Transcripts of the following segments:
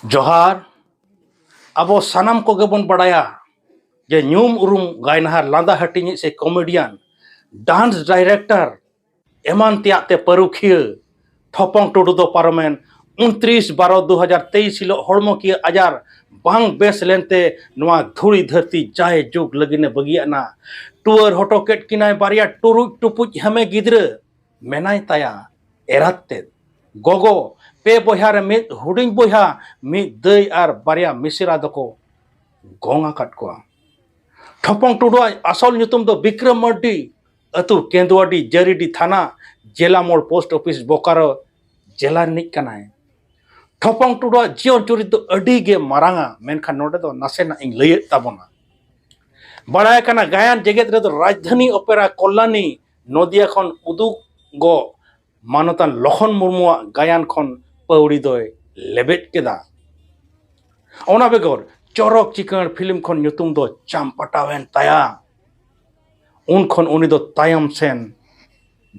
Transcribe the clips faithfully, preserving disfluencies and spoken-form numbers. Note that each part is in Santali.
ᱡᱚᱦᱟᱨ᱾ ᱟᱵᱚ ᱥᱟᱱᱟᱢ ᱠᱚᱜᱮ ᱵᱚᱱ ᱵᱟᱲᱟᱭᱟ ᱡᱮ ᱧᱩᱢ ᱩᱨᱩᱢ ᱜᱟᱭᱱᱟᱦᱟᱨ, ᱞᱟᱸᱫᱟ ᱦᱟᱹᱴᱤᱧᱤᱡ ᱥᱮ ᱠᱚᱢᱮᱰᱤᱭᱟᱱ, ᱰᱟᱱᱥ ᱰᱟᱭᱨᱮᱠᱴᱚᱨ, ᱮᱢᱟᱱ ᱛᱮᱭᱟᱜ ᱛᱮ ᱯᱟᱹᱨᱩᱠᱷᱤᱭᱟᱹ ᱴᱷᱚᱯᱚᱝ ᱴᱩᱰᱩ ᱫᱚ ᱯᱟᱨᱚᱢᱮᱱ ᱩᱱᱛᱨᱤᱥ ᱵᱟᱨᱚ ᱫᱩ ᱦᱟᱡᱟᱨ ᱛᱮᱭᱤᱥ ᱦᱤᱞᱳᱜ ᱦᱚᱲᱢᱚ ᱠᱤᱭᱟᱹ ᱟᱡᱟᱨ ᱵᱟᱝ ᱵᱮᱥ ᱞᱮᱱᱛᱮ ᱱᱚᱣᱟ ᱫᱷᱩᱲᱤ ᱫᱷᱟᱹᱨᱛᱤ ᱡᱟᱭ ᱡᱩᱜᱽ ᱞᱟᱹᱜᱤᱫ ᱮ ᱵᱟᱹᱜᱤᱭᱟᱜ ᱱᱟ᱾ ᱴᱩᱣᱟᱹᱨ ᱦᱚᱴᱚ ᱠᱮᱫ ᱠᱤᱱᱟᱭ ᱵᱟᱨᱭᱟ ᱴᱩᱨᱩᱡ ᱴᱩᱯᱩᱡ ᱦᱮᱢᱮ ᱜᱤᱫᱽᱨᱟᱹ᱾ ᱢᱮᱱᱟᱭ ᱛᱟᱭᱟ ᱮᱨᱟᱛ ᱛᱮᱫ, ᱜᱚᱜᱚ, ᱯᱮ ᱵᱚᱭᱦᱟ ᱨᱮ ᱢᱤᱫ ᱦᱩᱰᱤᱧ ᱵᱚᱭᱦᱟ, ᱢᱤᱫ ᱫᱟᱹᱭ ᱟᱨ ᱵᱟᱨᱭᱟ ᱢᱤᱥᱮᱨᱟ ᱫᱚᱠᱚ ᱜᱚᱝ ᱟᱠᱟᱫ ᱠᱚᱣᱟ᱾ ᱴᱷᱚᱯᱚᱝ ᱴᱩᱰᱩᱣᱟᱜ ᱟᱥᱚᱞ ᱧᱩᱛᱩᱢ ᱫᱚ ᱵᱤᱠᱨᱚᱢ ᱢᱟᱨᱰᱤ, ᱟᱹᱛᱩ ᱠᱮᱸᱫᱩᱣᱟᱰᱤ, ᱡᱟᱹᱨᱤᱰᱤ ᱛᱷᱟᱱᱟ, ᱡᱮᱞᱟ ᱢᱳᱲ ᱯᱳᱥᱴ ᱚᱯᱷᱤᱥ, ᱵᱳᱠᱟᱨᱳ ᱡᱮᱞᱟ ᱨᱤᱱᱤᱡ ᱠᱟᱱᱟᱭ᱾ ᱴᱷᱚᱯᱚᱝ ᱴᱩᱰᱩᱣᱟᱜ ᱡᱤᱭᱚᱱ ᱪᱩᱨᱤᱛ ᱫᱚ ᱟᱹᱰᱤ ᱜᱮ ᱢᱟᱨᱟᱝᱟ, ᱢᱮᱱᱠᱷᱟᱱ ᱱᱚᱰᱮ ᱫᱚ ᱱᱟᱥᱮᱱᱟᱜ ᱤᱧ ᱞᱟᱹᱭᱮᱫ ᱛᱟᱵᱚᱱᱟ᱾ ᱵᱟᱲᱟᱭ ᱠᱟᱱᱟ, ᱜᱟᱭᱟᱱ ᱡᱮᱜᱮᱛ ᱨᱮᱫᱚ ᱨᱟᱡᱽᱫᱷᱟᱱᱤ ᱚᱯᱮᱨᱟ ᱠᱚᱞᱞᱟᱱᱤ ᱱᱚᱫᱤᱭᱟ ᱠᱷᱚᱱ ᱩᱫᱩᱜᱚᱜ ᱢᱟᱱᱚᱛᱟᱱ ᱞᱚᱠᱷᱚᱱ ᱢᱩᱨᱢᱩᱣᱟᱜ ᱜᱟᱭᱟᱱ ᱠᱷᱚᱱ ᱯᱟᱹᱣᱲᱤ ᱫᱚᱭ ᱞᱮᱵᱮᱫ ᱠᱮᱫᱟ᱾ ᱚᱱᱟ ᱵᱮᱜᱚᱨ ᱪᱚᱨᱚᱠ ᱪᱤᱠᱟᱹᱲ ᱯᱷᱤᱞᱢ ᱠᱷᱚᱱ ᱧᱩᱛᱩᱢ ᱫᱚ ᱪᱟᱢᱯᱟᱴᱟᱣᱮᱱ ᱛᱟᱭᱟ᱾ ᱩᱱ ᱠᱷᱚᱱ ᱩᱱᱤ ᱫᱚ ᱛᱟᱭᱚᱢ ᱥᱮᱱ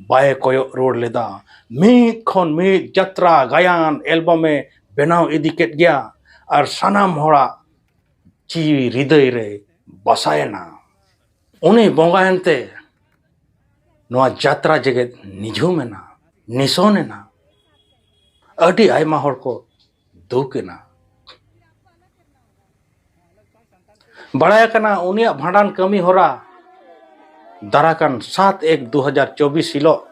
ᱵᱟᱭ ᱠᱚᱭᱚᱜ ᱨᱩᱣᱟᱹᱲ ᱞᱮᱫᱟ᱾ ᱢᱤᱫ ᱠᱷᱚᱱ ᱢᱤᱫ ᱡᱟᱛᱨᱟ ᱜᱟᱭᱟᱱ ᱮᱞᱵᱟᱢ ᱮ ᱵᱮᱱᱟᱣ ᱤᱫᱤ ᱠᱮᱫ ᱜᱮᱭᱟ ᱟᱨ ᱥᱟᱱᱟᱢ ᱦᱚᱲᱟᱜ ᱡᱤᱣᱤ ᱦᱨᱤᱫᱟᱹᱭ ᱨᱮ ᱵᱟᱥᱟᱭᱮᱱᱟ᱾ ᱩᱱᱤ ᱵᱚᱸᱜᱟᱭᱮᱱ ᱛᱮ ᱱᱚᱣᱟ ᱡᱟᱛᱨᱟ ᱡᱮᱜᱮᱛ ᱱᱤᱡᱷᱩᱢ ᱮᱱᱟ, ᱱᱤᱥᱚᱱ ᱮᱱᱟ᱾ ᱟᱹᱰᱤ ᱟᱭᱢᱟ ᱦᱚᱲ ᱠᱚ ᱫᱩᱠ ᱮᱱᱟ᱾ ᱵᱟᱲᱟᱭ ᱟᱠᱟᱱᱟ, ᱩᱱᱤᱭᱟᱜ ᱵᱷᱟᱸᱰᱟᱱ ᱠᱟᱹᱢᱤ ᱦᱚᱨᱟ ᱫᱟᱨᱟᱠᱟᱱ ᱥᱟᱛ ᱮᱠ ᱫᱩ ᱦᱟᱡᱟᱨ ᱪᱚᱵᱵᱤᱥ ᱦᱤᱞᱳᱜ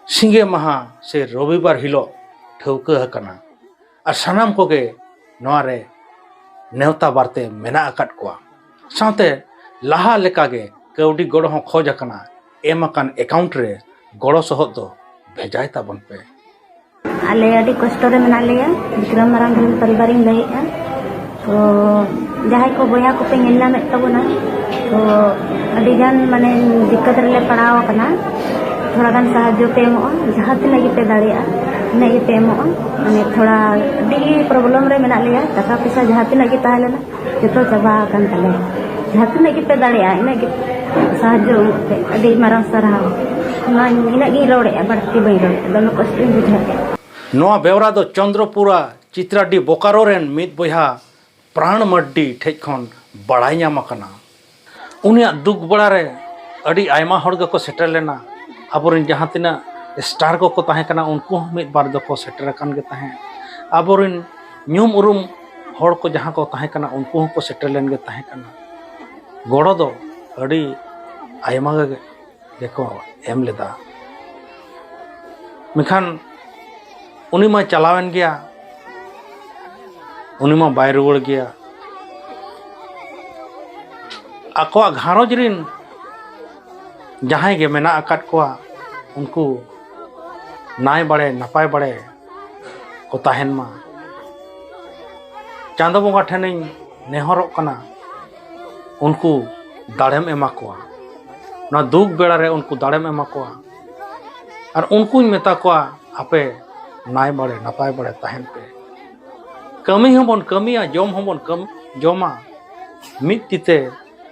ᱥᱤᱸᱜᱮ ᱢᱟᱦᱟ ᱥᱮ ᱨᱚᱵᱤᱵᱟᱨ ᱦᱤᱞᱳᱜ ᱴᱷᱟᱹᱣᱠᱟᱹ ᱟᱠᱟᱱᱟ᱾ ᱟᱨ ᱥᱟᱱᱟᱢ ᱠᱚᱜᱮ ᱱᱚᱣᱟ ᱨᱮ ᱱᱮᱣᱛᱟ ᱵᱟᱨᱛᱮ ᱢᱮᱱᱟᱜ ᱟᱠᱟᱫ ᱠᱚᱣᱟ᱾ ᱥᱟᱶᱛᱮ ᱞᱟᱦᱟ ᱞᱮᱠᱟᱜᱮ ᱠᱟᱹᱣᱰᱤ ᱜᱚᱲᱚ ᱦᱚᱸ ᱠᱷᱚᱡᱽ ᱟᱠᱟᱱᱟ᱾ ᱮᱢ ᱟᱠᱟᱱ ᱮᱠᱟᱣᱩᱱᱴ ᱨᱮ ᱜᱚᱲᱚ ᱥᱚᱦᱚᱫ ᱫᱚ ᱵᱷᱮᱡᱟᱭ ᱛᱟᱵᱚᱱ ᱯᱮ᱾ ᱟᱞᱮ ᱟᱹᱰᱤ ᱠᱚᱥᱴᱚ ᱨᱮ ᱢᱮᱱᱟᱜ ᱞᱮᱭᱟ᱾ ᱵᱤᱠᱨᱚᱢ ᱢᱟᱨᱟᱝ ᱵᱷᱩᱞ ᱯᱚᱨᱤᱵᱟᱨᱤᱧ ᱞᱟᱹᱭᱮᱫᱼᱟ᱾ ᱛᱚ ᱡᱟᱦᱟᱸᱭ ᱠᱚ ᱵᱚᱭᱦᱟ ᱠᱚᱯᱮ ᱧᱮᱞ ᱧᱟᱢᱮᱫ ᱛᱟᱵᱚᱱᱟ, ᱛᱚ ᱟᱹᱰᱤᱜᱟᱱ ᱢᱟᱱᱮ ᱫᱤᱠᱠᱟᱛ ᱨᱮᱞᱮ ᱯᱟᱲᱟᱣ ᱟᱠᱟᱱᱟ᱾ ᱛᱷᱚᱲᱟ ᱜᱟᱱ ᱥᱟᱦᱟᱡᱽᱡᱚ ᱯᱮ ᱮᱢᱚᱜᱼᱟ, ᱡᱟᱦᱟᱸ ᱛᱤᱱᱟᱹᱜ ᱜᱮᱯᱮ ᱫᱟᱲᱮᱭᱟᱜᱼᱟ ᱤᱱᱟᱹᱜ ᱜᱮᱯᱮ ᱮᱢᱚᱜᱼᱟ᱾ ᱢᱟᱱᱮ ᱛᱷᱚᱲᱟ ᱟᱹᱰᱤ ᱜᱮ ᱯᱨᱚᱵᱞᱮᱢ ᱨᱮ ᱢᱮᱱᱟᱜ ᱞᱮᱭᱟ, ᱴᱟᱠᱟ ᱯᱚᱭᱥᱟ ᱡᱟᱦᱟᱸ ᱛᱤᱱᱟᱹᱜ ᱜᱮ ᱛᱟᱦᱮᱸ ᱞᱮᱱᱟ ᱡᱚᱛᱚ ᱪᱟᱵᱟ ᱟᱠᱟᱱ ᱛᱟᱞᱮᱭᱟ᱾ ᱡᱟᱦᱟᱸ ᱛᱤᱱᱟᱹᱜ ᱜᱮᱯᱮ ᱫᱟᱲᱮᱭᱟᱜᱼᱟ ᱤᱱᱟᱹᱜ ᱜᱮ ᱥᱟᱦᱟᱡᱽᱡᱚ ᱮᱢᱚᱜ ᱯᱮ᱾ ᱟᱹᱰᱤ ᱢᱟᱨᱟᱝ ᱥᱟᱨᱦᱟᱣ᱾ ᱱᱚᱣᱟ ᱤᱱᱟᱹᱜ ᱜᱤᱧ ᱨᱚᱲᱮᱫᱼᱟ, ᱵᱟᱹᱲᱛᱤ ᱵᱟᱹᱧ ᱨᱚᱲᱮᱫᱼᱟ, ᱫᱚᱢᱮ ᱠᱚᱥᱴᱚᱧ ᱵᱩᱡᱷᱟᱹᱣᱮᱫᱼᱟ᱾ ᱱᱚᱣᱟ ᱵᱮᱣᱨᱟ ᱫᱚ ᱪᱚᱱᱫᱨᱚᱯᱩᱨᱟ ᱪᱤᱛᱨᱟᱰᱤ ᱵᱳᱠᱟᱨᱳ ᱨᱮᱱ ᱢᱤᱫ ᱵᱚᱭᱦᱟ ᱯᱨᱟᱬ ᱢᱟᱨᱰᱤ ᱴᱷᱮᱡ ᱠᱷᱚᱱ ᱵᱟᱲᱟᱭ ᱧᱟᱢ ᱟᱠᱟᱱᱟ᱾ ᱩᱱᱤᱭᱟᱜ ᱫᱩᱠ ᱵᱮᱲᱟ ᱨᱮ ᱟᱹᱰᱤ ᱟᱭᱢᱟ ᱦᱚᱲ ᱜᱮᱠᱚ ᱥᱮᱴᱮᱨ ᱞᱮᱱᱟ᱾ ᱟᱵᱚᱨᱮᱱ ᱡᱟᱦᱟᱸ ᱛᱤᱱᱟᱹᱜ ᱥᱴᱟᱨ ᱠᱚᱠᱚ ᱛᱟᱦᱮᱸ ᱠᱟᱱᱟ, ᱩᱱᱠᱩ ᱦᱚᱸ ᱢᱤᱫ ᱵᱟᱨ ᱫᱚᱠᱚ ᱥᱮᱴᱮᱨ ᱟᱠᱟᱱ ᱜᱮ ᱛᱟᱦᱮᱸᱫ᱾ ᱟᱵᱚᱨᱮᱱ ᱧᱩᱢ ᱩᱨᱩᱢ ᱦᱚᱲ ᱠᱚ ᱡᱟᱦᱟᱸ ᱠᱚ ᱛᱟᱦᱮᱸ ᱠᱟᱱᱟ, ᱩᱱᱠᱩ ᱦᱚᱸᱠᱚ ᱥᱮᱴᱮᱨ ᱞᱮᱱ ᱜᱮ ᱛᱟᱦᱮᱸ ᱠᱟᱱᱟ᱾ ᱜᱚᱲᱚ ᱫᱚ ᱟᱹᱰᱤ ᱟᱭᱢᱟ ᱜᱮ ᱜᱮᱠᱚ ᱮᱢ ᱞᱮᱫᱟ᱾ ᱢᱮᱱᱠᱷᱟᱱ ᱩᱱᱤ ᱢᱟ ᱪᱟᱞᱟᱣᱮᱱ ᱜᱮᱭᱟ, ᱩᱱᱤ ᱢᱟ ᱵᱟᱭ ᱨᱩᱣᱟᱹᱲ ᱜᱮᱭᱟ᱾ ᱟᱠᱚᱣᱟᱜ ᱜᱷᱟᱨᱚᱸᱡᱽ ᱨᱤᱱ ᱡᱟᱦᱟᱸᱭ ᱜᱮ ᱢᱮᱱᱟᱜ ᱟᱠᱟᱫ ᱠᱚᱣᱟ, ᱩᱱᱠᱩ ᱱᱟᱭ ᱵᱟᱲᱮ ᱱᱟᱯᱟᱭ ᱵᱟᱲᱮ ᱠᱚ ᱛᱟᱦᱮᱱ ᱢᱟ᱾ ᱪᱟᱸᱫᱚ ᱵᱚᱸᱜᱟ ᱴᱷᱮᱱᱤᱧ ᱱᱮᱦᱚᱨᱚᱜ ᱠᱟᱱᱟ, ᱩᱱᱠᱩ ᱫᱟᱲᱮᱢ ᱮᱢᱟ ᱠᱚᱣᱟ, ᱱᱚᱣᱟ ᱫᱩᱠ ᱵᱮᱲᱟ ᱨᱮ ᱩᱱᱠᱩ ᱫᱟᱲᱮᱢ ᱮᱢᱟ ᱠᱚᱣᱟ᱾ ᱟᱨ ᱩᱱᱠᱩᱧ ᱢᱮᱛᱟ ᱠᱚᱣᱟ, ᱟᱯᱮ ᱱᱟᱭ ᱵᱟᱲᱮ ᱱᱟᱯᱟᱭ ᱵᱟᱲᱮ ᱛᱟᱦᱮᱱ ᱯᱮ᱾ ᱠᱟᱹᱢᱤ ᱦᱚᱸᱵᱚᱱ ᱠᱟᱹᱢᱤᱭᱟ, ᱡᱚᱢ ᱦᱚᱸᱵᱚᱱ ᱠᱟᱹᱢ ᱡᱚᱢᱟ, ᱢᱤᱫ ᱛᱤᱛᱮ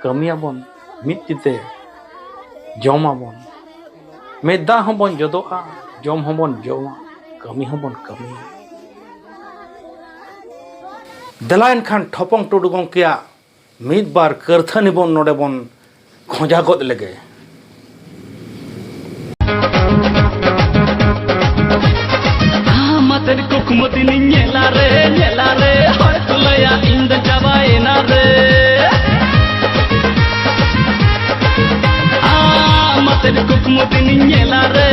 ᱠᱟᱹᱢᱤᱭᱟᱵᱚᱱ, ᱢᱤᱫ ᱛᱤᱛᱮ ᱡᱚᱢᱟᱵᱚᱱ᱾ ᱢᱤᱫ ᱫᱟᱜ ᱦᱚᱸᱵᱚᱱ ᱡᱚᱫᱚᱜᱼᱟ, ᱡᱚᱢ ᱦᱚᱸᱵᱚᱱ ᱡᱚᱢᱟ, ᱠᱟᱹᱢᱤ ᱦᱚᱸᱵᱚᱱ ᱠᱟᱹᱢᱤᱭᱟ᱾ ᱫᱮᱞᱟ ᱮᱱᱠᱷᱟᱱ ᱴᱷᱚᱯᱚᱝ ᱴᱩᱰᱩ ᱜᱚᱢᱠᱮᱭᱟᱜ ᱢᱤᱫ ᱵᱟᱨ ᱠᱟᱹᱨᱛᱷᱟᱹᱱᱤ ᱵᱚᱱ ᱱᱚᱰᱮ ᱵᱚᱱ ᱠᱷᱚᱸᱡᱟ ᱜᱚᱫ ᱞᱮᱜᱮ᱾ ᱟᱢ ᱟᱛᱮᱫ ᱠᱩᱠᱢᱩ ᱫᱤᱱᱤᱧ ᱧᱮᱞᱟ ᱨᱮ, ᱧᱮᱞᱟ ᱨᱮ, ᱦᱚᱲ ᱠᱚ ᱞᱟᱹᱭᱟ ᱤᱧ ᱫᱚ ᱪᱟᱵᱟᱭᱮᱱᱟ ᱨᱮ᱾ ᱟᱢ ᱟᱛᱮᱫ ᱠᱩᱠᱢᱩ ᱫᱤᱱᱤᱧ ᱧᱮᱞᱟ ᱨᱮ,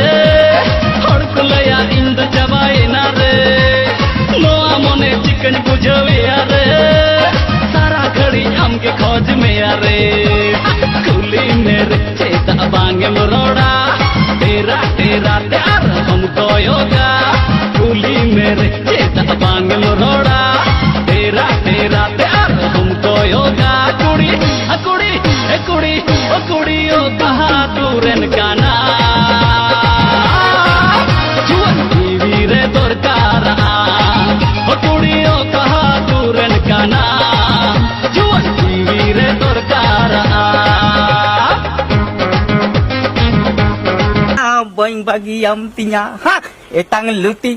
ᱦᱚᱲ ᱠᱚ ᱞᱟᱹᱭᱟ ᱤᱧ ᱫᱚ ᱪᱟᱵᱟᱭᱮᱱᱟ ᱨᱮ᱾ ᱱᱚᱣᱟ ᱢᱚᱱᱮ ᱪᱤᱠᱟᱹᱧ ᱵᱩᱡᱷᱟᱹᱣᱮᱭᱟ ᱨᱮ, ᱥᱟᱨᱟ ᱜᱷᱟᱹᱲᱤᱡ ᱟᱢᱜᱮ ᱠᱷᱚᱡᱽ ᱢᱮᱭᱟ ᱨᱮ᱾ ᱠᱩᱞᱤ ᱢᱮ ᱨᱮ ᱪᱮᱫᱟᱜ ᱵᱟᱝ ᱮᱢ ᱨᱚᱲᱟ, ᱰᱮᱨᱟ ᱰᱮᱨᱟ ᱛᱮ ᱟᱨᱦᱚᱸᱢ ᱠᱚᱭᱚᱜᱟ᱾ ᱠᱩᱞᱤ ᱢᱮ ᱨᱮ ᱪᱮᱫᱟᱜ ᱵᱟᱝ ᱮᱢ ᱨᱚᱲᱟ, ᱰᱮᱨᱟ ᱰᱮᱨᱟ ᱛᱮ ᱟᱨᱦᱚᱸᱢ ᱠᱚᱭᱚᱜᱟ᱾ ᱠᱩᱲᱤ, ᱟ ᱠᱩᱲᱤ, ᱮ ᱠᱩᱲᱤ, ᱚ ᱠᱩᱲᱤ, ᱚᱠᱟ ᱟᱹᱛᱩ ᱨᱮᱱ ᱠᱟᱱᱟ? ᱡᱩᱣᱟᱹᱱ ᱡᱤᱣᱤ ᱨᱮ ᱫᱚᱨᱠᱟᱨᱟ᱾ ᱚ ᱠᱩᱲᱤ, ᱚᱠᱟ ᱟᱹᱛᱩ ᱨᱮᱱ ᱠᱟᱱᱟ? ᱡᱩᱣᱟᱹᱱ ᱡᱤᱣᱤ ᱨᱮ ᱫᱚᱨᱠᱟᱨᱟ᱾ ᱵᱟᱹᱧ ᱵᱟᱹᱜᱤᱭᱟᱢ ᱛᱤᱧᱟ ᱦᱟ, ᱮᱛᱟᱝ ᱞᱩᱛᱤ,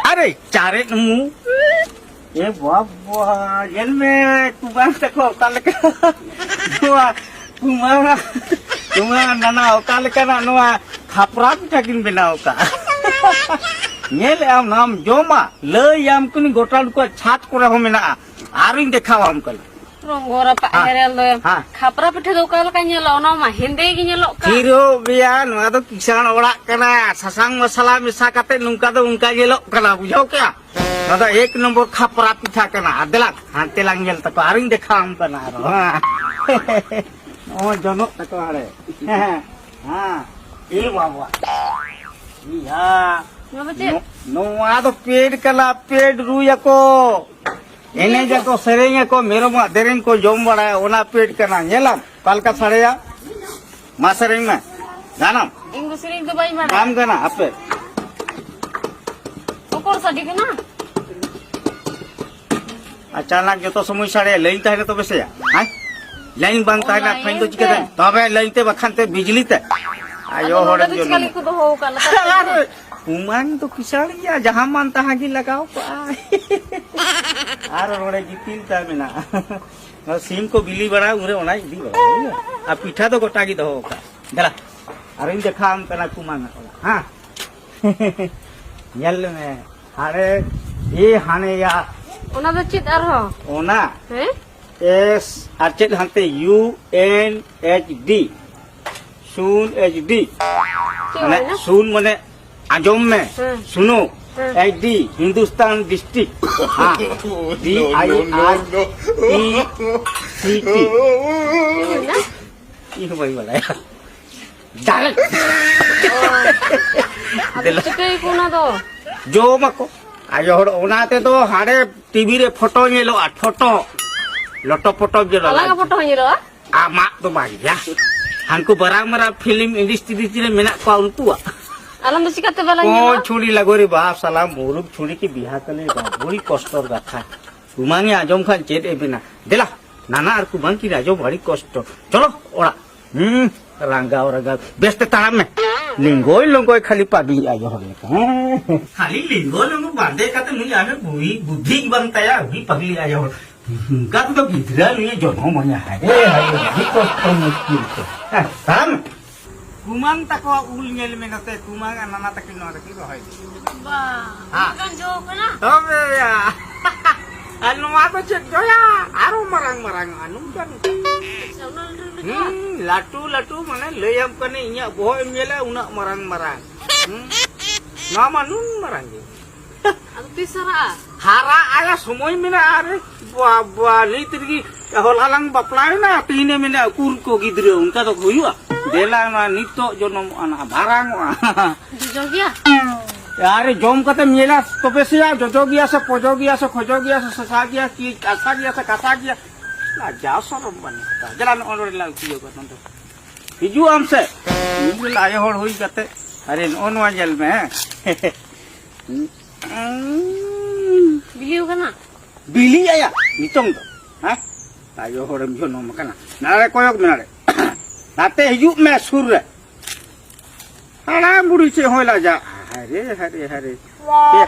ᱟᱨᱮ ᱪᱟᱨᱮᱫ ᱢᱩ᱾ ᱮ ᱵᱟᱵᱟ, ᱧᱮᱞ ᱢᱮ, ᱠᱩᱢᱟᱹᱝ ᱛᱟᱠᱚ ᱚᱠᱟ ᱞᱮᱠᱟ ᱱᱚᱣᱟ ᱠᱩᱢᱟᱹᱝ, ᱠᱩᱢᱟᱹᱝ ᱱᱟᱱᱟ ᱚᱠᱟ ᱞᱮᱠᱟᱱᱟᱜ ᱱᱚᱣᱟ ᱠᱷᱟᱯᱨᱟ ᱯᱤᱴᱷᱟᱹ ᱠᱤᱱ ᱵᱮᱱᱟᱣ ᱟᱠᱟᱫ᱾ ᱧᱮᱞᱮᱫ ᱟᱢ, ᱱᱚᱣᱟᱢ ᱡᱚᱢᱟ, ᱞᱟᱹᱭᱟᱢ ᱠᱟᱹᱱᱟᱹᱧ ᱜᱚᱴᱟ ᱱᱩᱠᱩᱣᱟᱜ ᱪᱷᱟᱫᱽ ᱠᱚᱨᱮ ᱦᱚᱸ ᱢᱮᱱᱟᱜᱼᱟ᱾ ᱟᱨᱤᱧ ᱫᱮᱠᱷᱟᱣᱟᱢ ᱠᱟᱱᱟ᱾ ᱨᱚᱝᱜᱚ ᱨᱟᱯᱟᱜ ᱦᱮᱸ᱾ ᱦᱮᱨᱮᱞ ᱫᱚ ᱦᱮᱸ᱾ ᱠᱷᱟᱯᱨᱟ ᱯᱤᱴᱷᱟᱹ ᱫᱚ ᱚᱠᱟ ᱞᱮᱠᱟ ᱧᱮᱞᱚᱜᱼᱟ? ᱚᱱᱟ ᱢᱟ ᱦᱮᱸᱫᱮ ᱜᱮ ᱧᱮᱞᱚᱜ ᱠᱟᱱ᱾ ᱪᱮᱫ ᱦᱚᱸ ᱵᱮᱭᱟ, ᱱᱚᱣᱟ ᱫᱚ ᱠᱤᱥᱟᱬ ᱚᱲᱟᱜ ᱠᱟᱱᱟ᱾ ᱥᱟᱥᱟᱝ ᱢᱚᱥᱞᱟ ᱢᱮᱥᱟ ᱠᱟᱛᱮ ᱱᱚᱝᱠᱟ ᱫᱚ ᱚᱱᱠᱟ ᱧᱮᱞᱚᱜ ᱠᱟᱱᱟ, ᱵᱩᱡᱷᱟᱹᱣ ᱠᱮᱜᱼᱟ? ᱱᱚᱣᱟ ᱫᱚ ᱮᱠ ᱱᱚᱢᱵᱚᱨ ᱠᱷᱟᱯᱨᱟ ᱯᱤᱴᱷᱟᱹ ᱠᱟᱱᱟ᱾ ᱟᱨ ᱫᱮᱞᱟ, ᱦᱟᱱᱛᱮ ᱞᱟᱝ ᱧᱮᱞ ᱛᱟᱠᱚᱣᱟ, ᱟᱨᱤᱧ ᱫᱮᱠᱷᱟᱣᱟᱢ ᱠᱟᱱᱟ ᱟᱨᱚ᱾ ᱦᱮᱸ᱾ ᱱᱚᱜᱼᱚᱭ ᱡᱚᱱᱚᱜ ᱛᱟᱠᱚ ᱦᱟᱲᱮ᱾ ᱦᱮᱸ᱾ ᱮ ᱵᱟᱵᱟ᱾ ᱤᱭᱟ᱾ ᱱᱚᱣᱟ ᱫᱚ ᱪᱮᱫ? ᱱᱚ-, ᱱᱚᱣᱟ ᱫᱚ ᱯᱮᱰ ᱠᱟᱱᱟ, ᱯᱮᱰ ᱨᱩᱭᱟᱠᱚ᱾ ᱮᱱᱮᱡᱟᱠᱚ, ᱥᱮᱨᱮᱧᱟᱠᱚ, ᱢᱮᱨᱚᱢᱟᱜ ᱫᱮᱨᱮᱧ ᱠᱚ ᱡᱚᱢ ᱵᱟᱲᱟᱭᱟ, ᱚᱱᱟ ᱯᱮᱰ ᱠᱟᱱᱟ᱾ ᱧᱮᱞᱟᱢ ᱚᱠᱟ ᱞᱮᱠᱟ ᱥᱟᱰᱮᱭᱟ? ᱢᱟ ᱥᱮᱨᱮᱧ ᱢᱮ᱾ ᱜᱟᱱᱟᱢ? ᱤᱧ ᱫᱚ ᱥᱮᱨᱮᱧ ᱫᱚ ᱵᱟᱹᱧ ᱵᱟᱲᱟᱭᱟ᱾ ᱵᱟᱢ ᱜᱟᱱᱟ? ᱟᱯᱮ᱾ ᱚᱠᱚᱨ ᱥᱟᱰᱮ ᱠᱟᱱᱟ? ᱟᱪᱟᱱᱟᱠ ᱡᱚᱛᱚ ᱥᱚᱢᱚᱭ ᱥᱟᱰᱮᱭᱟ, ᱞᱟᱭᱤᱱ ᱛᱟᱦᱮᱱᱟ ᱛᱚᱵᱮ ᱥᱮᱭᱟ? ᱦᱮᱸ? ᱞᱟᱭᱤᱱ ᱵᱟᱝ ᱚ, ᱛᱟᱦᱮᱱᱟ, ᱞᱟᱭᱤᱱ ᱯᱷᱮᱱ ᱫᱚ ᱛᱮ? ᱪᱤᱠᱟᱹᱛᱮ? ᱛᱚᱵᱮ ᱞᱟᱭᱤᱱ ᱛᱮ, ᱵᱟᱠᱷᱟᱱ ᱛᱮ ᱵᱤᱡᱽᱞᱤ ᱛᱮ᱾ ᱟᱭᱳ ᱟᱫᱚ ᱱᱚᱰᱮ ᱦᱚᱲᱮᱢ ᱫᱚ ᱪᱤᱠᱟ ᱡᱚᱱᱚᱢ᱾ ᱞᱟᱹᱜᱤᱫ ᱠᱚ ᱫᱚᱦᱚ ᱟᱠᱟᱫ ᱞᱮᱠᱟ? ᱟᱨ ᱠᱩᱢᱟᱝ ᱫᱚ ᱠᱤᱥᱟᱹᱬ ᱜᱮᱭᱟ, ᱡᱟᱦᱟᱸ ᱢᱟᱱ ᱛᱟᱦᱟᱸ ᱜᱮ ᱞᱟᱜᱟᱣ ᱠᱚᱜᱼᱟᱭ᱾ ᱟᱨ ᱱᱚᱰᱮ ᱜᱤᱛᱤᱞ ᱛᱟᱭ ᱢᱮᱱᱟᱜᱼᱟ᱾ ᱱᱚᱣᱟ ᱥᱤᱢ ᱠᱚ ᱵᱤᱞᱤ ᱵᱟᱲᱟ, ᱩᱱᱨᱮ ᱚᱱᱟᱭ ᱤᱫᱤ ᱵᱟᱲᱟᱭᱟ᱾ ᱟᱨ ᱯᱤᱴᱷᱟᱹ ᱫᱚ ᱜᱚᱴᱟ ᱜᱮ ᱫᱚᱦᱚ ᱟᱠᱟᱫ᱾ ᱫᱮᱞᱟ, ᱟᱨᱤᱧ ᱫᱮᱠᱷᱟᱣᱟᱢ ᱠᱟᱱᱟ ᱠᱩᱢᱟᱝ ᱟᱜ ᱚᱲᱟᱜ, ᱦᱮᱸ? ᱧᱮᱞ ᱢᱮ, ᱦᱟᱲᱮ, ᱮ ᱦᱟᱱᱮᱭᱟ᱾ ᱚᱱᱟ ᱫᱚ ᱪᱮᱫ ᱟᱨᱦᱚᱸ? ᱚᱱᱟ? ᱦᱮᱸ? S ᱟᱨ ᱪᱮᱫ ᱦᱟᱱᱛᱮ U N H D, ᱥᱩᱱ H D᱾ ᱪᱮᱫ ᱢᱟᱱᱮ ᱦᱩᱭᱱᱟ? ᱥᱩᱱ ᱢᱟᱱᱮ ᱟᱸᱡᱚᱢ ᱢᱮ, ᱦᱮᱸ᱾ ᱥᱩᱱᱩ, ᱦᱮᱸ᱾ H D, Hindustan district. ᱦᱮᱸ, D I R T C T᱾ ᱪᱮᱫ ᱦᱩᱭᱱᱟ? ᱤᱧ ᱦᱚᱸ ᱵᱟᱹᱧ ᱵᱟᱲᱟᱭᱟ᱾ ᱡᱟᱞᱮ᱾ ᱟᱫᱚ ᱫᱮᱞᱟ᱾ ᱪᱤᱠᱟᱹᱭᱟᱠᱚ ᱚᱱᱟ ᱫᱚ? ᱡᱚᱢᱟᱠᱚ᱾ ᱟᱭᱳ ᱦᱚᱲ ᱚᱱᱟ ᱛᱮᱫᱚ ᱦᱟᱸᱰᱮ ᱴᱤᱵᱷᱤ ᱨᱮ ᱯᱷᱳᱴᱳ ᱧᱮᱞᱚᱜᱼᱟ, ᱯᱷᱳᱴᱳ᱾ ᱞᱚᱴᱚ ᱯᱚᱴᱚ ᱧᱮᱞᱚᱜᱼᱟ᱾ ᱟᱞᱟᱝᱟᱜ ᱯᱷᱳᱴᱳ ᱦᱚᱸ ᱧᱮᱞᱚᱜᱼᱟ? ᱟᱢᱟᱜ ᱫᱚ ᱵᱟᱝ ᱭᱟ᱾ ᱦᱟᱱᱠᱩ ᱢᱟᱨᱟᱝ ᱢᱟᱨᱟᱝ ᱯᱷᱤᱞᱢ ᱤᱱᱰᱟᱥᱴᱨᱤ ᱨᱮ ᱢᱮᱱᱟᱜ ᱠᱚᱣᱟ ᱩᱱᱠᱩᱣᱟᱜ᱾ ᱟᱞᱟᱝ ᱫᱚ ᱪᱤᱠᱟᱹᱛᱮ ᱵᱟᱞᱟᱝ ᱠᱚ ᱧᱮᱞᱚᱜᱼᱟ? ᱪᱷᱩᱲᱤ ᱞᱟᱜᱚ ᱨᱮ ᱵᱟᱯ ᱥᱟᱞᱟ ᱢᱩᱨᱩᱠ ᱪᱷᱩᱲᱤ ᱠᱤ ᱵᱤᱦᱟ ᱠᱟᱞᱮ ᱵᱟ, ᱵᱩᱲᱤ ᱠᱚᱥᱴᱚᱨ ᱠᱟᱛᱷᱟ᱾ ᱠᱩᱢᱟᱝ ᱮ ᱟᱸᱡᱚᱢ ᱠᱷᱟᱱ ᱪᱮᱫ ᱮ ᱢᱮᱱᱟ? ᱫᱮᱞᱟ, ᱱᱟᱱᱟ ᱟᱨ ᱠᱩᱢᱟᱝ ᱠᱤᱱ ᱟᱸᱡᱚᱢ ᱟᱹᱰᱤ ᱠᱚᱥᱴᱚ᱾ ᱪᱚᱞᱚ ᱚᱲᱟᱜ᱾ ᱦᱩᱸ᱾ ᱨᱟᱸᱜᱟᱣ, ᱨᱟᱸᱜᱟᱣ᱾ ᱵᱮᱥ ᱛᱮ ᱛᱟᱲᱟᱢ ᱢᱮ᱾ ᱞᱤᱸᱜᱚᱭ ᱞᱚᱸᱜᱚᱭ ᱠᱷᱟᱹᱞᱤ ᱯᱟᱜᱽᱞᱤ ᱟᱭᱳ ᱦᱚᱲ ᱞᱮᱠᱟ᱾ ᱦᱮᱸ᱾ ᱠᱷᱟᱹᱞᱤ ᱞᱤᱸᱜᱚ ᱞᱤᱸᱜᱚ ᱵᱟᱸᱫᱮ ᱠᱟᱛᱮ ᱱᱩᱭ ᱟᱢᱮ ᱵᱩᱫᱷᱤ ᱵᱟᱝ ᱛᱟᱭᱟ, ᱩᱱᱤ ᱯᱟᱜᱽᱞᱤ ᱟᱭᱳ ᱦᱚᱲ᱾ ᱱᱚᱝᱠᱟ ᱛᱮᱫᱚ ᱜᱤᱫᱽᱨᱟᱹ ᱱᱩᱭᱮ ᱡᱚᱱᱚᱢ ᱟᱭᱟ᱾ ᱦᱟᱭ ᱨᱮ, ᱦᱟᱭ ᱨᱮ, ᱟᱹᱰᱤ ᱠᱚᱥᱴᱚ ᱢᱩᱥᱠᱤᱞ ᱛᱮ᱾ ᱦᱮᱸ, ᱛᱟᱲᱟᱢ ᱢᱮ᱾ ᱠᱩᱢᱟᱝ ᱛᱟᱠᱚᱣᱟᱜ ᱩᱞ ᱧᱮᱞ ᱢᱮ ᱱᱚᱛᱮ, ᱠᱩᱢᱟᱝ ᱟᱨ ᱱᱟᱱᱟ ᱛᱟᱹᱠᱤᱱ ᱱᱚᱣᱟ ᱛᱟᱹᱠᱤᱱ ᱨᱚᱦᱚᱭ᱾ ᱵᱟ, ᱦᱮᱸ᱾ ᱩᱱᱟᱹᱜ ᱜᱟᱱ ᱡᱚ ᱠᱟᱱᱟ? ᱛᱚᱵᱮ ᱭᱟ᱾ ᱟᱨ ᱱᱚᱣᱟ ᱫᱚ ᱪᱮᱫ ᱡᱚᱭᱟ? ᱟᱨᱚ ᱢᱟᱨᱟᱝ ᱢᱟᱨᱟᱝ ᱚᱜᱼᱟ, ᱱᱚᱝᱠᱟ ᱱᱚᱝᱠᱟ᱾ ᱟᱪᱪᱷᱟ, ᱩᱱᱟᱹᱜ ᱞᱟᱹᱴᱩ ᱞᱟᱹᱴᱩ ᱡᱚ? ᱦᱩᱸ, ᱞᱟᱹᱴᱩ ᱞᱟᱹᱴᱩ ᱢᱟᱱᱮ ᱞᱟᱹᱭᱟᱢ ᱠᱟᱹᱱᱟᱹᱧ, ᱤᱧᱟᱹᱜ ᱵᱚᱦᱚᱜ ᱮᱢ ᱧᱮᱞᱟ ᱩᱱᱟᱹᱜ ᱢᱟᱨᱟᱝ ᱢᱟᱨᱟᱝ᱾ ᱦᱩᱸ? ᱱᱚᱣᱟ ᱢᱟ ᱱᱩᱱ ᱢᱟᱨᱟᱝ ᱜᱮ᱾ ᱟᱫᱚ ᱛᱤᱥ ᱦᱟᱨᱟᱜᱼᱟ? ᱦᱟᱨᱟᱜ ᱟᱭᱟ, ᱥᱚᱢᱚᱭ ᱢᱮᱱᱟᱜᱼᱟ᱾ ᱟᱨᱮ ᱵᱟᱵᱟ, ᱱᱤᱛ ᱨᱮᱜᱮ ᱦᱚᱞᱟ ᱞᱟᱝ ᱵᱟᱯᱞᱟᱭᱮᱱᱟ, ᱛᱮᱦᱮᱧᱮ ᱢᱮᱱᱟ ᱩᱠᱩᱨ ᱠᱚ ᱜᱤᱫᱽᱨᱟᱹ, ᱚᱱᱠᱟ ᱫᱚ ᱦᱩᱭᱩᱜᱼᱟ? ᱫᱮᱞᱟ ᱱᱚᱣᱟ ᱱᱤᱛᱚᱜ ᱡᱚᱱᱚᱢᱚᱜᱼᱟ, ᱱᱟᱦᱟᱜ ᱢᱟᱨᱟᱝᱚᱜᱼᱟ᱾ ᱡᱚᱡᱚ ᱜᱮᱭᱟ? ᱟᱨᱮ ᱡᱚᱢ ᱠᱟᱛᱮᱢ ᱧᱮᱞᱟ ᱛᱚᱵᱮ ᱥᱮᱭᱟ, ᱡᱚᱡᱚ ᱜᱮᱭᱟ ᱥᱮ ᱯᱚᱡᱚ ᱜᱮᱭᱟ ᱥᱮ ᱠᱷᱚᱡᱚ ᱜᱮᱭᱟ ᱥᱮ ᱥᱚᱥᱟ ᱜᱮᱭᱟ ᱠᱤ ᱠᱟᱥᱟ ᱜᱮᱭᱟ ᱥᱮ ᱠᱟᱥᱟ ᱜᱮᱭᱟ᱾ ᱞᱟᱡᱟᱣ ᱥᱚᱨᱚᱢ ᱵᱟᱹᱱᱩᱜ ᱠᱟᱫᱟ᱾ ᱫᱮᱞᱟ ᱱᱚᱜᱼᱚ ᱱᱚᱰᱮ ᱞᱟᱝ ᱩᱛᱩᱭᱟ ᱱᱚᱰᱮ᱾ ᱦᱤᱡᱩᱜ ᱟᱢ ᱥᱮ? ᱤᱧ ᱨᱮᱱ ᱟᱭᱳ ᱦᱚᱲ ᱦᱩᱭ ᱠᱟᱛᱮ᱾ ᱟᱨᱮ ᱱᱚᱜᱼᱚ ᱱᱚᱣᱟ ᱧᱮᱞ ᱢᱮ, ᱦᱮᱸ᱾ ᱵᱤᱞᱤ ᱟᱠᱟᱱᱟ? ᱵᱤᱞᱤ ᱟᱭᱟ ᱱᱤᱛᱚᱝ ᱫᱚ, ᱦᱮᱸ? ᱟᱭᱳ ᱦᱚᱲᱮᱢ ᱡᱚᱱᱚᱢ ᱟᱠᱟᱱᱟ᱾ ᱱᱟᱲᱮ ᱠᱚᱭᱚᱜ ᱢᱮ ᱱᱟᱲᱮ᱾ ᱱᱟᱛᱮ ᱦᱤᱡᱩᱜ ᱢᱮ ᱥᱩᱨ ᱨᱮ᱾ ᱦᱟᱲᱟᱢ ᱵᱩᱲᱦᱤ ᱪᱮᱫ ᱦᱚᱸᱭ ᱞᱟᱡᱟᱜ᱾ ᱦᱟᱭᱨᱮ, ᱦᱟᱭᱨᱮ, ᱦᱟᱭᱨᱮ᱾ ᱮ᱾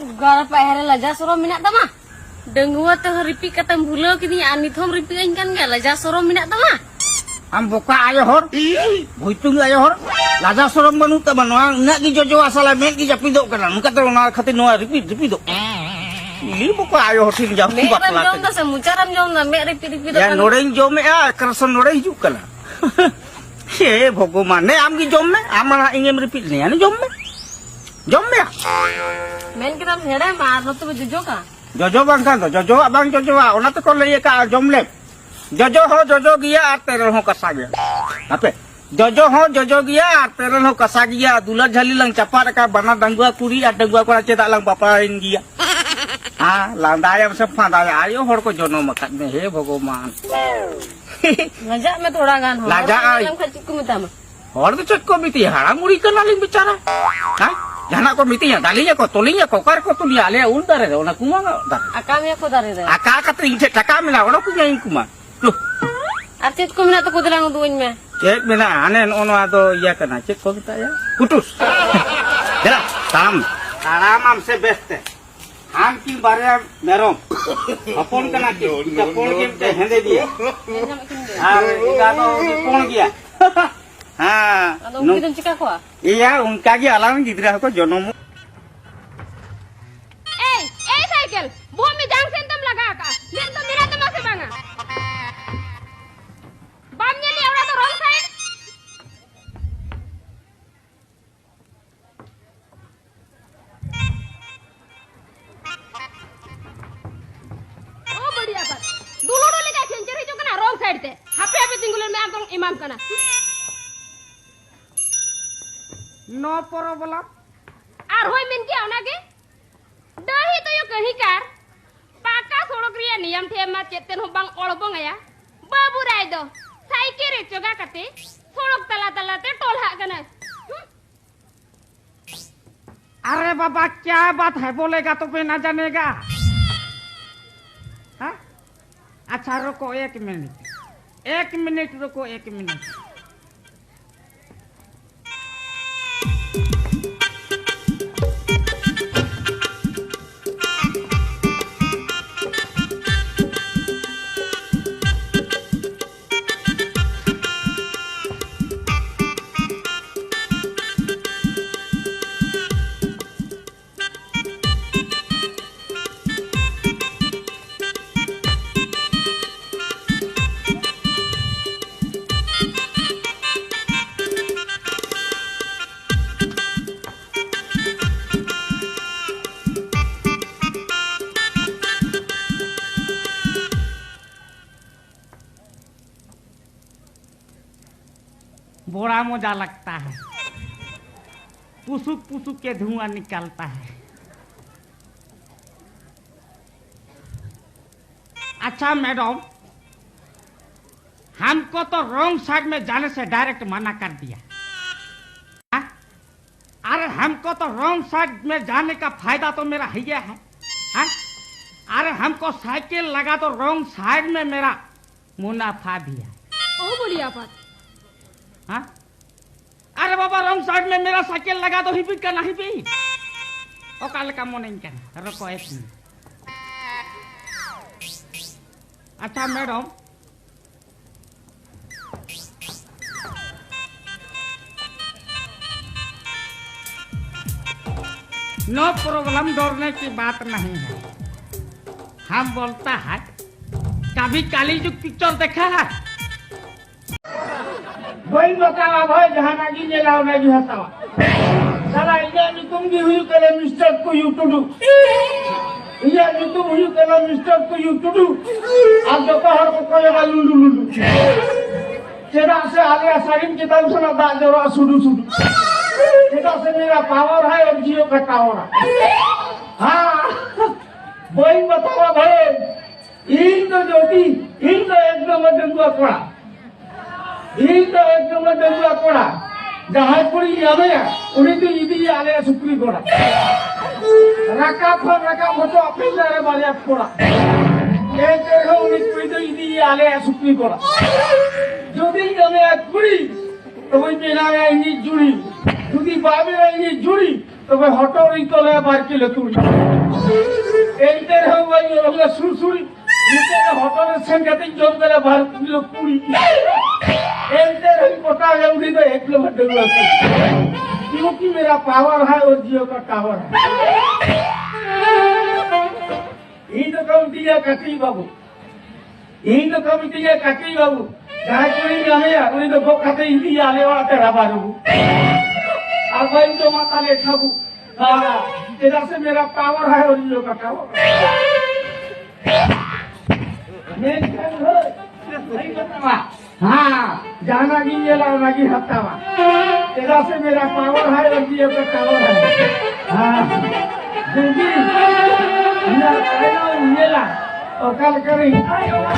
ᱩᱜᱟᱨ ᱯᱟᱭᱦᱟᱨᱮ ᱞᱟᱡᱟ ᱥᱚᱨᱚᱢ ᱢᱮᱱᱟᱜ ᱛᱟᱢᱟ? ᱰᱟᱺᱜᱩᱣᱟᱹ ᱛᱮᱦᱚᱸ ᱨᱤᱯᱤᱫ ᱠᱟᱛᱮᱢ ᱵᱷᱩᱞᱟᱹᱣ ᱠᱤᱫᱤᱧᱟ ᱟᱨ ᱱᱤᱛ ᱦᱚᱸᱢ ᱨᱤᱯᱤᱫ ᱟᱹᱧ ᱠᱟᱱ ᱜᱮᱭᱟ, ᱞᱟᱡᱟ ᱥᱚᱨᱚᱢ ᱢᱮᱱᱟᱜ ᱛᱟᱢᱟ? ᱟᱢ ᱵᱚᱠᱟ ᱟᱭᱳ ᱦᱚᱲ, ᱵᱷᱩᱭᱛᱩᱝ ᱟᱭᱳ ᱦᱚᱲ, ᱞᱟᱡᱟ ᱥᱚᱨᱚᱢ ᱵᱟᱹᱱᱩᱜ ᱛᱟᱢᱟ᱾ ᱱᱚᱣᱟ ᱩᱱᱟᱹᱜ ᱜᱮ ᱡᱚᱡᱚᱣᱟ ᱥᱟᱞᱟ, ᱢᱮᱫ ᱜᱮ ᱡᱟᱹᱯᱤᱫᱚᱜ ᱠᱟᱱᱟ᱾ ᱱᱚᱝᱠᱟᱛᱮ ᱚᱱᱟ ᱠᱷᱟᱹᱛᱤᱨ ᱱᱚᱣᱟ ᱨᱤᱯᱤᱫ, ᱨᱤᱯᱤᱫᱚᱜ ᱠᱟᱱᱟ᱾ ᱤᱞᱤ ᱵᱚᱠᱟ ᱟᱭᱳ ᱦᱚᱲ ᱴᱷᱮᱱ ᱡᱟᱹᱯᱤᱫ ᱢᱮᱫ ᱨᱮᱢ ᱵᱟᱯᱞᱟ ᱡᱚᱢ ᱛᱮ᱾ ᱫᱟ ᱥᱮ ᱢᱚᱪᱟ ᱨᱮᱢ ᱡᱚᱢ ᱫᱟ? ᱢᱮᱫ ᱨᱤᱯᱤᱫ, ᱨᱤᱯᱤᱫᱚᱜ ᱭᱟ, ᱠᱟᱱᱟ᱾ ᱱᱚᱰᱮᱧ ᱡᱚᱢᱮᱜᱼᱟ, ᱮᱠᱨᱟᱥᱚ ᱱᱚᱰᱮ ᱦᱤᱡᱩᱜ ᱠᱟᱱᱟ᱾ ᱦᱮ ᱵᱷᱚᱜᱚᱵᱟᱱ, ᱱᱮ ᱟᱢ ᱜᱮ ᱡᱚᱢ ᱢᱮ, ᱟᱢ ᱢᱟ ᱤᱧᱮᱢ ᱨᱤᱯᱤᱫ ᱞᱤᱧᱟ, ᱱᱮ ᱡᱚᱢ ᱢᱮ, ᱡᱚᱢ ᱢᱮ᱾ ᱢᱮᱱ ᱠᱮᱫᱟᱢ ᱦᱮᱲᱮᱢᱟ ᱟᱨ ᱱᱚᱛᱮ ᱵᱚ ᱡᱚᱡᱚ ᱠᱟᱱ᱾ ᱡᱚᱡᱚ ᱵᱟᱝᱠᱷᱟᱱ ᱫᱚ, ᱡᱚᱡᱚᱣᱟᱜ ᱵᱟᱝ ᱡᱚᱡᱚᱣᱟᱜ, ᱚᱱᱟ ᱛᱮᱠᱚ ᱞᱟᱹᱭ ᱟᱠᱟᱫᱼᱟ, ᱡᱚᱢ ᱞᱮᱢ᱾ ᱡᱚᱡᱚ ᱦᱚᱸ ᱡᱚᱡᱚ ᱜᱮᱭᱟ ᱟᱨ ᱛᱮᱨᱮᱞ ᱦᱚᱸ ᱠᱟᱥᱟ ᱜᱮᱭᱟ᱾ ᱦᱟᱯᱮ, ᱡᱚᱡᱚ ᱦᱚᱸ ᱡᱚᱡᱚ ᱜᱮᱭᱟ ᱟᱨ ᱛᱮᱨᱮᱞ ᱦᱚᱸ ᱠᱟᱥᱟ ᱜᱮᱭᱟ᱾ ᱫᱩᱞᱟᱹᱲ ᱡᱷᱟᱹᱞᱤ ᱞᱟᱝ ᱪᱟᱯᱟᱫ ᱟᱠᱟᱫ, ᱵᱟᱱᱟᱨ ᱰᱟᱺᱜᱩᱣᱟ ᱠᱩᱲᱤ ᱟᱨ ᱰᱟᱺᱜᱩᱣᱟ ᱠᱚᱲᱟ ᱪᱮᱫᱟᱜ ᱞᱟᱝ ᱵᱟᱯᱞᱟᱭᱮᱱ ᱜᱮᱭᱟ? ᱦᱮᱸ, ᱞᱟᱸᱫᱟᱭᱟᱢ ᱥᱮ ᱯᱷᱟᱸᱫᱟᱭᱟ? ᱟᱭᱳ ᱦᱚᱲ ᱠᱚ ᱡᱚᱱᱚᱢ ᱟᱠᱟᱫ ᱢᱮ, ᱦᱮ ᱵᱷᱚᱜᱚᱵᱟᱱ᱾ ᱞᱟᱡᱟᱜ ᱢᱮ ᱛᱷᱚᱲᱟ ᱜᱟᱱ, ᱦᱚᱲ ᱞᱟᱡᱟᱜ ᱠᱚ ᱟᱭ᱾ ᱧᱮᱞ ᱞᱮᱢ ᱠᱷᱟᱱ ᱪᱮᱫ ᱠᱚ ᱢᱮᱛᱟᱢᱟ? ᱦᱚᱲ ᱫᱚ ᱪᱮᱫ ᱠᱚ ᱢᱤᱛᱟᱹᱧᱟ? ᱦᱟᱲᱟᱢ ᱵᱩᱲᱦᱤ ᱠᱟᱱᱟᱞᱤᱧ ᱵᱮᱪᱟᱨᱟ᱾ ᱦᱮᱸ? ᱡᱟᱦᱟᱱᱟᱜ ᱠᱚ ᱢᱤᱛᱟᱹᱧᱟ, ᱫᱟᱞᱤᱧᱟ ᱠᱚ, ᱛᱚᱞᱤᱧᱟ ᱠᱚ, ᱚᱠᱟ ᱨᱮᱠᱚ ᱛᱚᱞᱤᱧᱟ? ᱟᱞᱮᱭᱟᱜ ᱩᱞ ᱫᱟᱨᱮ ᱨᱮ, ᱚᱱᱟ ᱠᱩᱢᱟᱹᱝ ᱫᱟᱨᱮ᱾ ᱟᱠᱟ ᱢᱮᱭᱟ ᱠᱚ ᱫᱟᱨᱮ ᱨᱮ᱾ ᱟᱠᱟ ᱠᱟᱛᱮ ᱤᱧ ᱴᱷᱮᱱ ᱴᱟᱠᱟ ᱢᱮᱱᱟᱜᱼᱟ, ᱚᱰᱚᱠ ᱠᱚᱧᱟ ᱤᱧ ᱠᱩᱢᱟᱹᱝ᱾ ᱪᱩ᱾ ᱟᱨ ᱪᱮᱫ ᱠᱚ ᱢᱮᱱᱟᱜ ᱛᱟᱠᱚ, ᱫᱮᱞᱟᱝ ᱩᱫᱩᱜ ᱟᱹᱧ ᱢᱮ᱾ ᱪᱮᱫ ᱢᱮᱱᱟᱜᱼᱟ? ᱦᱟᱱᱮ ᱱᱚᱜᱼᱚ ᱱᱚᱣᱟ ᱫᱚ ᱤᱭᱟᱹ ᱠᱟᱱᱟ, ᱪᱮᱫ ᱠᱚ ᱢᱮᱛᱟᱜᱼᱟ? ᱠᱩᱴᱩᱥ᱾ ᱫᱮᱞᱟ, ᱛᱟᱲᱟᱢ᱾ ᱛᱟᱲᱟᱢᱟᱢ ᱥᱮ ᱵᱮᱥ ᱛᱮ? ᱟᱢ ᱠᱤᱱ ᱵᱟᱨᱭᱟ ᱢᱮᱨᱚᱢ ᱦᱚᱯᱚᱱ ᱠᱟᱱᱟ ᱠᱤᱱ, ᱢᱤᱫᱴᱟᱝ ᱯᱩᱸᱰ ᱜᱮᱭᱟ, ᱢᱤᱫᱴᱟᱝ ᱦᱮᱸᱫᱮ ᱜᱮᱭᱟ, ᱧᱮᱞ ᱧᱟᱢᱮᱫ ᱠᱤᱱ ᱜᱮᱭᱟ᱾ ᱟᱨ ᱮᱸᱜᱟ ᱫᱚ ᱩᱱᱤ ᱯᱩᱸᱰ ᱜᱮᱭᱟ᱾ ᱦᱮᱸ, ᱟᱫᱚ ᱩᱱᱠᱤᱱ ᱱᱩ- ᱫᱚᱢ ᱪᱤᱠᱟ ᱠᱚᱣᱟ? ᱤᱭᱟᱹ, ᱚᱱᱠᱟ ᱜᱮ ᱟᱞᱟᱝ ᱜᱤᱫᱽᱨᱟᱹ ᱦᱚᱸᱠᱚ ᱡᱚᱱᱚᱢᱚᱜ᱾ ᱮᱭ, ᱮᱭ ᱥᱟᱭᱠᱮᱞ, ᱵᱚᱦᱚᱜ ᱢᱤᱫ ᱡᱟᱝ ᱥᱮᱱ ᱫᱚᱢ ᱞᱟᱜᱟ ᱟᱠᱟᱜᱼᱟ᱾ ᱢᱮᱫ ᱫᱚ ᱢᱮᱱᱟᱜ ᱛᱟᱢᱟ ᱥᱮ ᱵᱟᱝᱟ? ᱵᱟᱢ ᱧᱮᱞᱮᱜᱼᱟ ᱚᱱᱟ ᱫᱚ wrong side? ᱳ ᱵᱟᱹᱲᱤᱡ ᱟᱵᱟᱨ᱾ ᱫᱩᱞᱩᱲᱩ ᱞᱮᱠᱟ ᱠᱷᱮᱧᱪᱮᱨ ᱦᱤᱡᱩᱜ ᱠᱟᱱᱟ wrong side ᱛᱮ᱾ ᱦᱟᱯᱮ ᱦᱟᱯᱮ ᱛᱤᱸᱜᱩ ᱞᱮᱱ ᱢᱮ, ᱟᱢ ᱫᱚᱧ ᱮᱢᱟᱢ ᱠᱟᱱᱟ᱾ No problem. ᱟᱨᱦᱚᱸᱭ ᱢᱮᱱ ᱠᱮᱭᱟ ᱚᱱᱟᱜᱮ᱾ ᱰᱟᱹᱦᱤ ᱛᱚᱭᱚ ᱠᱟᱹᱦᱤᱠᱟᱨ᱾ ᱯᱟᱠᱟ ᱥᱚᱲᱚᱠ ᱨᱮᱭᱟᱜ ᱱᱤᱭᱚᱢ ᱴᱷᱮᱱ ᱢᱟ ᱪᱮᱫ ᱛᱮᱫ ᱦᱚᱸ ᱵᱟᱝ ᱚᱲᱵᱚᱝ ᱟᱭᱟ᱾ ᱵᱟᱹᱵᱩ ᱨᱟᱭ ᱫᱚ ᱥᱟᱭᱠᱮᱞ ᱨᱮ ᱪᱚᱜᱟ ᱠᱟᱛᱮ ᱥᱚᱲᱚᱠ ᱛᱟᱞᱟ ᱛᱟᱞᱟᱛᱮ ᱴᱚᱞᱦᱟᱜ ᱠᱟᱱᱟᱭ᱾ ᱦᱩᱸ᱾ अरे बाबा, क्या बात है, बोलेगा तो मैं ना जानेगा। हाँ? अच्छा, रुको एक मिनट, एक मिनट रुको, एक मिनट। बड़ा मजा लगता है, पुसुक पुसुक के धुआं निकलता है। अच्छा मैडम, हमको तो रॉन्ग साइड में जाने से डायरेक्ट मना कर दिया। हाँ? अरे हमको तो रॉन्ग साइड में जाने का फायदा तो मेरा है ही है। हाँ? अरे हमको साइकिल लगा तो रॉन्ग साइड में मेरा मुनाफा भी है। ओ बोलिया पर। हाँ? अरे बाबा, रॉन्ग साइड में मेरा साइकिल लगा दो, हिबी का नहीं भी। ᱚᱠᱟ ᱞᱮᱠᱟ ᱢᱚᱱᱮᱧ ᱠᱟᱱᱟ, ᱨᱚᱠᱚᱭᱮᱫ ᱢᱮ᱾ ᱟᱪᱪᱷᱟ ᱢᱮᱰᱟᱢ, नो प्रॉब्लम, डरने की बात नहीं है। हम बोलता है, कभी काली जुग पिक्चर देखा है? ᱵᱟᱹᱧ ᱵᱟᱛᱟᱣᱟ ᱵᱷᱟᱭ, ᱡᱟᱦᱟᱱᱟᱜ ᱜᱮ ᱧᱮᱞᱟ ᱚᱱᱟ ᱜᱮ ᱦᱟᱛᱟᱣᱟ᱾ ᱥᱟᱞᱟ ᱤᱧᱟᱹᱜ ᱧᱩᱛᱩᱢ ᱜᱮ ᱦᱩᱭᱩᱜ ᱠᱟᱱᱟ ᱢᱤᱥᱴᱟᱨ ᱠᱩᱭᱩ ᱴᱩᱰᱩ᱾ ᱤᱧᱟᱹᱜ ᱧᱩᱛᱩᱢ ᱦᱩᱭᱩᱜ ᱠᱟᱱᱟ ᱢᱤᱥᱴᱟᱨ ᱠᱩᱭᱩ ᱴᱩᱰᱩ᱾ ᱟᱨ ᱡᱚᱛᱚ ᱦᱚᱲ ᱠᱚ ᱠᱚᱭᱚᱜᱟ ᱞᱩᱞᱩ ᱞᱩᱞᱩ᱾ ᱪᱮᱫᱟᱜ ᱥᱮ ᱟᱞᱮᱭᱟᱜ ᱥᱟᱹᱲᱤᱢ ᱪᱮᱛᱟᱱ ᱠᱷᱚᱱᱟᱜ ᱫᱟᱜ ᱡᱚᱨᱚᱜᱼᱟ ᱥᱩᱰᱩ ᱥᱩᱰᱩ᱾ ᱪᱮᱫᱟᱜ ᱥᱮ ᱢᱮᱨᱟ ᱯᱟᱣᱟᱨ ᱦᱟᱭ ᱚᱨ ᱡᱤᱭᱳ ᱠᱟ ᱴᱟᱣᱟᱨ᱾ ᱦᱟᱭ᱾ ᱦᱮᱸ, ᱵᱟᱹᱧ ᱵᱟᱛᱟᱣᱟ ᱵᱷᱟᱭ᱾ ᱤᱧ ᱫᱚ ᱡᱚᱫᱤ, ᱤᱧ ᱫᱚ ᱮᱠᱫᱚᱢ ᱰᱟᱺᱜᱩᱣᱟᱹ ᱠᱚᱲᱟ᱾ ᱤᱧ ᱫᱚ ᱮᱠᱫᱚᱢ ᱰᱟᱺᱜᱩᱣᱟᱹ ᱠᱚᱲᱟ᱾ ᱡᱟᱦᱟᱸᱭ ᱠᱩᱲᱤᱧ ᱧᱟᱢᱮᱭᱟ, ᱩᱱᱤ ᱫᱚ ᱤᱫᱤᱭᱮᱭᱟ ᱟᱞᱮᱭᱟᱜ ᱥᱩᱠᱨᱤ ᱜᱚᱲᱟ᱾ ᱨᱟᱠᱟᱵ ᱦᱚᱸ ᱨᱟᱠᱟᱵ ᱦᱚᱪᱚ ᱟᱯᱮ ᱫᱟᱨᱮ ᱵᱟᱨᱭᱟ ᱠᱚᱲᱟ᱾ ᱮᱱᱛᱮ ᱨᱮᱦᱚᱸ ᱩᱱᱤ ᱠᱩᱲᱤ ᱫᱚ ᱤᱫᱤᱭᱮᱭᱟ ᱟᱞᱮᱭᱟᱜ ᱥᱩᱠᱨᱤ ᱜᱚᱲᱟ᱾ ᱡᱩᱫᱤᱧ ᱧᱟᱢᱮᱭᱟ ᱠᱩᱲᱤ, ᱛᱚᱵᱮᱧ ᱵᱮᱱᱟᱣᱮᱭᱟ ᱤᱧᱤᱡ ᱡᱩᱲᱤ᱾ ᱡᱩᱫᱤ ᱵᱟᱭ ᱵᱮᱱᱟᱣᱟ ᱤᱧᱤᱡ ᱡᱩᱲᱤ, ᱛᱚᱵᱮ ᱦᱚᱴᱚᱜ ᱨᱤᱧ ᱛᱚᱞᱮᱭᱟ ᱵᱟᱨ ᱠᱤᱞᱳ ᱛᱩᱲᱤ᱾ ᱮᱱᱛᱮ ᱨᱮᱦᱚᱸ ᱵᱟᱹᱧ ᱚᱞᱚᱜ ᱥᱩᱨ ᱥᱩᱨ, ᱱᱤᱛᱚᱜ ᱫᱚ ᱦᱚᱴᱚᱜ ᱨᱮ ᱥᱮᱱ ᱠᱟᱛᱮᱧ ᱡᱚᱢ ᱫᱟᱲᱮᱭᱟᱜᱼᱟ ᱵᱟᱨ ᱠᱤᱞᱳ ᱯᱩᱲᱤ᱾ ᱮᱱᱛᱮ ᱨᱮᱦᱚᱸᱧ ᱯᱚᱴᱟᱣ ᱮᱭᱟ ᱩᱱᱤ ᱫᱚ ᱮᱠ ᱱᱚᱢᱵᱚᱨ ᱰᱟᱺᱜᱩᱣᱟᱹ ᱠᱩᱲᱤ᱾ क्योंकि मेरा पावर है और जियो का टावर है। ᱤᱧ ᱫᱚᱠᱚ ᱢᱤᱛᱟᱹᱧᱟ ᱠᱟᱹᱴᱤᱡ ᱵᱟᱹᱵᱩ, ᱤᱧ ᱫᱚᱠᱚ ᱢᱤᱛᱟᱹᱧᱟ ᱠᱟᱹᱴᱤᱡ ᱵᱟᱹᱵᱩ, ᱡᱟᱦᱟᱸᱭ ᱠᱩᱲᱤᱧ ᱧᱟᱢᱮᱭᱟ ᱩᱱᱤ ᱫᱚ ᱜᱚᱜ ᱠᱟᱛᱮ ᱤᱫᱤᱭᱮᱭᱟ ᱟᱞᱮ ᱚᱲᱟᱜ ᱛᱮ ᱨᱟᱵᱟᱨᱩᱵᱩ᱾ ᱟᱨ ᱵᱟᱹᱧ ᱡᱚᱢᱟ ᱛᱟᱞᱮ ᱪᱷᱟᱵᱩ᱾ ᱦᱮᱸ, ᱪᱮᱫᱟᱜ ᱥᱮ मेरा पावर है और जियो का टावर। ᱢᱮᱱᱠᱷᱟᱱ ᱦᱳᱭ, ᱦᱮᱸ, ᱡᱟᱦᱟᱱᱟᱜ ᱜᱤᱧ ᱧᱮᱞᱟ ᱚᱱᱟᱜᱤᱧ ᱦᱟᱛᱟᱣᱟ᱾ ᱪᱮᱫᱟᱜ ᱥᱮ मेरा पावर है और जियो का टावर है। ᱦᱮᱸ, ᱡᱩᱫᱤ ᱤᱧᱟᱹᱜ ᱛᱟᱭᱱᱚᱢ ᱧᱮᱞᱟ, ᱚᱠᱟ ᱞᱮᱠᱟᱨᱤᱧ ᱛᱟᱭᱱᱚᱢᱟ᱾